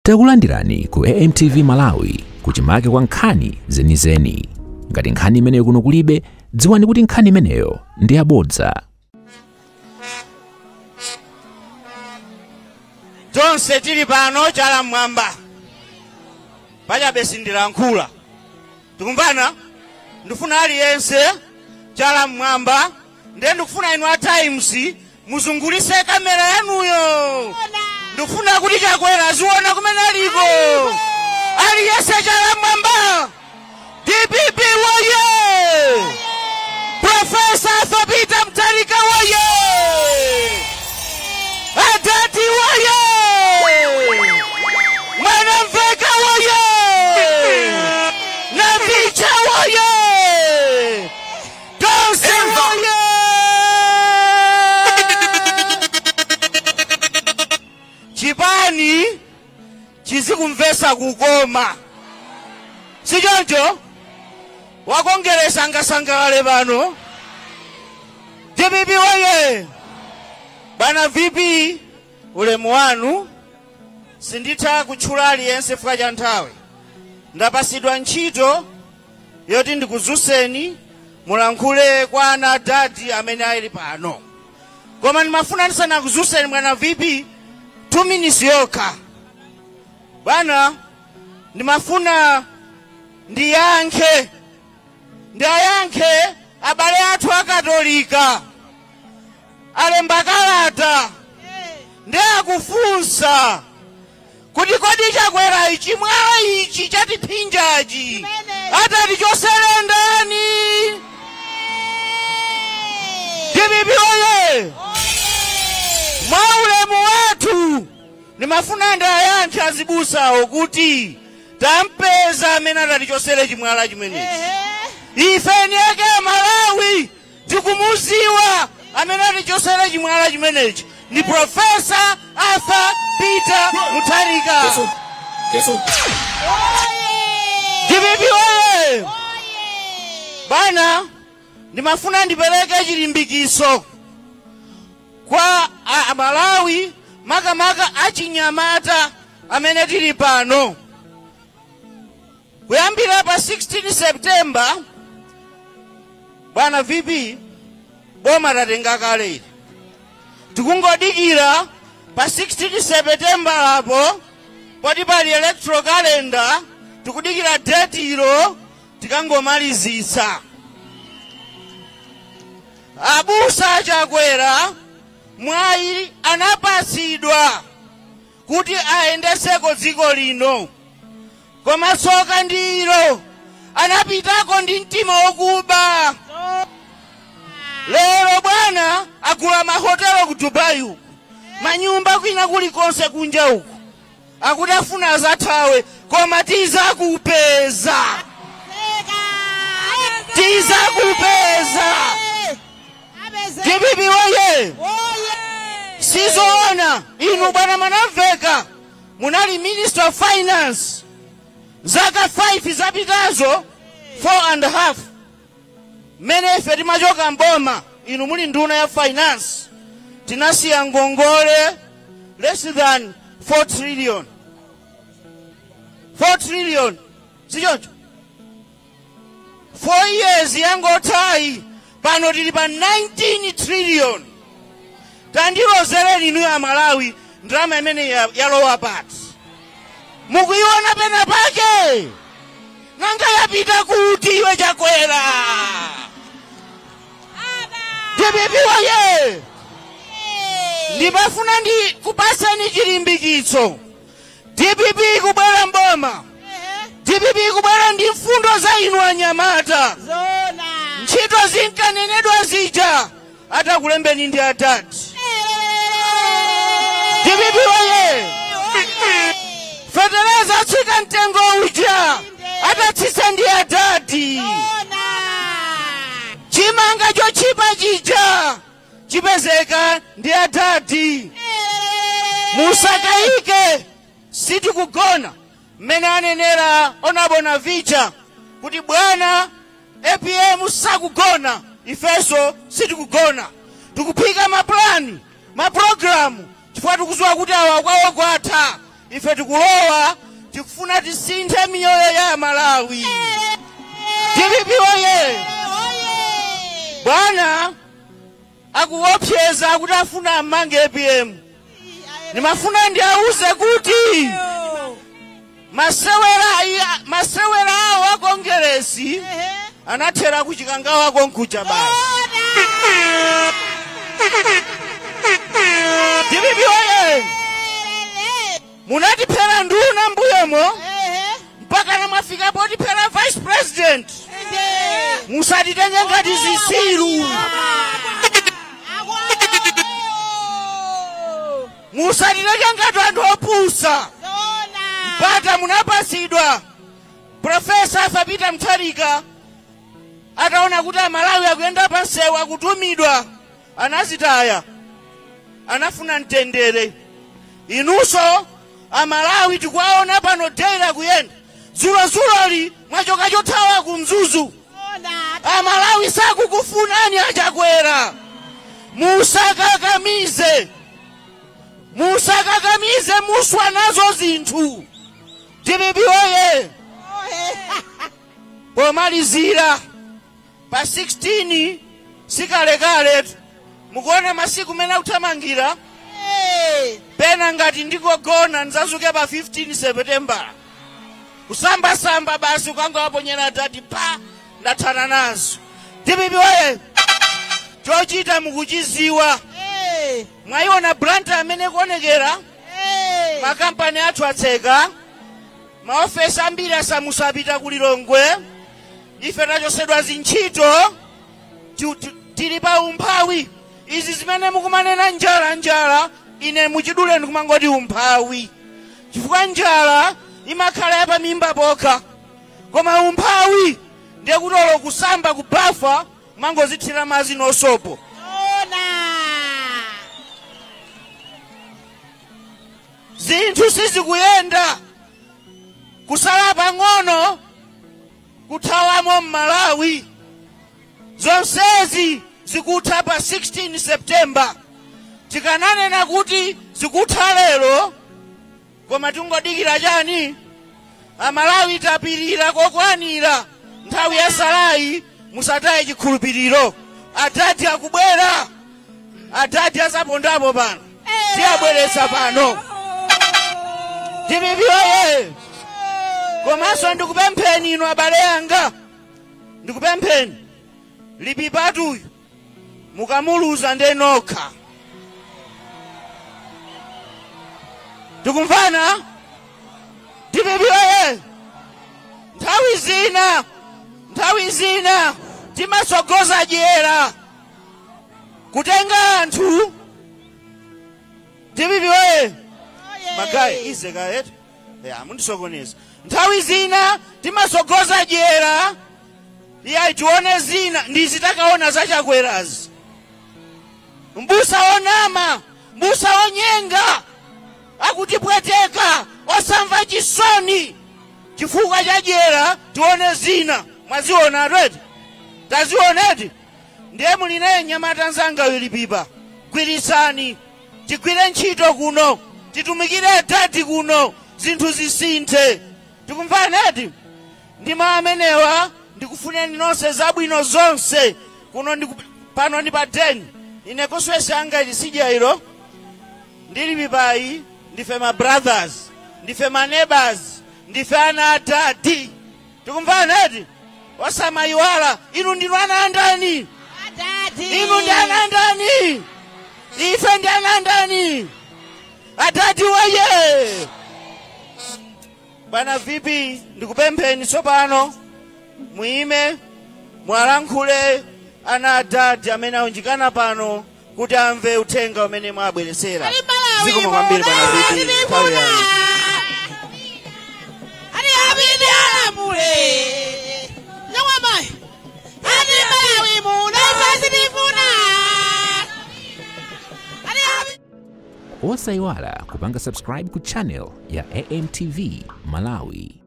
Takulandirani ku AMTV Malawi kuchimake kwa nkhani zenizeni. Ngati nkhani imeneyo kuno kulibe, dziwani kuti nkhani imeneyo ndi yabodza. Tonse tili pano chala mmwamba pachabe sindilankhula, tikumvana? Ndifuna aliyense chala mmwamba, ndiye ndikufuna inu a Times muzungulise kamera yanuyo. Ndikufuna kuti Chakwera aziona kumene aliko. Aliyense chala mmwamba. DPP woye! Profesa Arthur Peter Mutharika woye! Adati woye! Mwanamveka woye! Navicha woye! Tonse woye! Chipani chizikumvesa kukoma, sichoncho? Wakongeresa ngasangalale pano. DPP woye! Bwana VP, ulemu wanu, sinditha kutchula aliyense chifukwa cha nthawi. Ndapasidwa ntchito yoti ndikuzuseni mulankhule kwa ana adadi amene ali pano, koma ndimafuna ndisanakuzuseni bwana VP 2 minutes yokha. Bwana, ndimafuna ndiyankhe abale athu akatolika alemba kalata, ndiye akufunsa kuti kodi Chakwera ichi mwala ichi chatiphinjachi atati chosere ndani? DPP oye! Mwa ulemu wathu ndimafuna ndiyankhe azibusawo kuti tampeza amene atatichosere chimwala chimenechi. Ife niyeke Malawi tikumuziwa amene atichosere chimwala chimenechi ndi Profesa Arthur Peter Mutharika. DPP oye! Bwana, ndimafuna ndipereke chilimbikiso kwa Malawi, makamaka achinyamata amene tili pano. Kuyambira pa 16 September, bwana VP, boma tatenga kale ili. Tikungodikira pa 16 September apo poti pali electoral calendar, tikudikira date ilo tikangomalizisa. Abusa Chakwera mwayi anapasidwa kuti ayendeseko dziko lino, koma tsoka ndilo anapitako ndi mtima wokuba. Lero bwana agula mahotelo ku Dubai uku, manyumba kwina kulikonse kunja uku, akuti afuna azathawe, koma tizakupeza, tizakupeza. DPP woye! Sizoona inu bwana Mwanamveka munali Minister of Finance zaka 5 zapitazo, 4.5 mmene ife timachoka mboma, inu muli nduna ya finance, tinasiya ngongole less than 4 trillion. 4 trillion sichoncho? 4 years yangothayi pano tili pa 19 trillion. Tandilozereni inu ya Malawi ndalama imene yalowa pati, mukuiona pena pake? Nanga yapita kuti iwe Chakwera? DPP woye! Ndimafuna ndi kupaseni chilimbikitso. DPP kubwera mboma, DPP kubwera ndi mfundo za inu anyamata. Ntchito zinkanenedwa zija atakulembeni ndi atati. DPP woye! Fetereza atsika mtengo uja atatsitsa ndi adati. Chimanga chochipa chija chipezeka ndi adati. Musakayike, sitikugona mmene anenera Honorable Navicha kuti bwana APM sakugona, ifeso sitikugona, tikuphika maplani maprogramu chifukwa tikudziwa kuti awa kwawo kwatha. Ife tikulowa tikufuna tisinthe miyoyo ya Malawi. DPP oye! Bwana akuopseza kuti afuna amange APM. Nimafuna ndiauze kuti masewera awo akongeresi anathera kuchikangawa konkuja basi. DPP oye! Munatiphera nduna mbuyemo mpaka namwafika potiphera vice president. Musatitenge ngati zisiru. Musatitenge ngati anthu opusa. Mpaka munapasidwa Profesa Peter Mutharika ataona kuti Amalawi akuyenda pansewu akutumidwa, anazitaya, anafuna mtendere. Inunso Amalawi tikuwaona pano dera kuyenda zulozuloli mwachoka chothawa ku Mzuzu. Amalawi sakukufunani achakwera. Musakakamize, musakakamize, muswa nazo zinthu. DPP oye! Pomalizira pa 16 sikalekale, mukuona masiku mene akuthamangira. Pena ngati ndikogona ndidzazuke pa 15 September. Kusambasamba basi ukangowaponyera dati pa ndathana nazo. DPP oye! Chochita mukuchiziwa. Mwayiona Blantyre amene kuonekera, makampani athu atseka, maofesi ambiri asamusapita ku Lilongwe, ife tachosedwa zintchito, tili pa umphawi. Izi zimene mukumanena njala njala, ine muchidule ndikumangoti umphawi, chifukwa njala imakhala ya pamimba pokha, koma umphawi ndiye kutolo kusamba kubafa mangozithira madzi nosopo. Zinthu sizikuyenda, kusala pang'ono kuthawamo m'Malawi. Zonsezi zikutha pa 16 September. Tikananena kuti zikutha lero, koma tingodikira chani? Amalawi tapirira kokwanira. Nthawi ya salayi musataye chikhulupiriro. Adadi akubwera, adadi azapondapo pano, tiyabweretsa pano. DPP oye! Komanso ndikupempheni inu abale anga, ndikupempheni lipipatuyu mukamuluza ndenokha. Ndikumvana? DPP oye! Nthawi zina timasogoza dyera kutenga anthu. DPP oye! Magayi ize kayetu ya mundisokoneza. Nthawi zina timasogoza dyera, iya tione zina ndizitakaona zachakwerazi. Mbusa onama, mbusa onyenga, akutipweteka, osamva chisoni chifukwa cha dyera. Tione zina, mwaziona redi, tazionedi. Ndiye muli naye nyamata nzanga Lipipa, gwirisani, tigwire ntchito kuno, titumikire dadi kuno, zinthu zisinthe. Tikumvanedi? Ndi mawu amenewa ndikufuneni nonse zabwino zonse kuno. Pano ndi pa 10 ine koswesi anga ili sija ilo ndili Lipipayi. Ndife ma brothers, ndife ma neighbors, ndife ana adadi. Tikumvanedi? Osamayiwala, inu ndinu ana andani? Inu ndi ana andani? Ife ndi ana andani? Adadi waye! Bwana VP, ndikupempheni tsopano muime mwalankhule ana adadi amene aunjikana pano kuti amve uthenga umene mwabweresera. Zikomo kwambiri bwana VP. Nthawi yanu. Ani abidi alamule. Nyamwamai. Ani Malawi muno fazidifuna. Ani abidi. Osayiwala kupanga subscribe ku channel ya AMTV Malawi.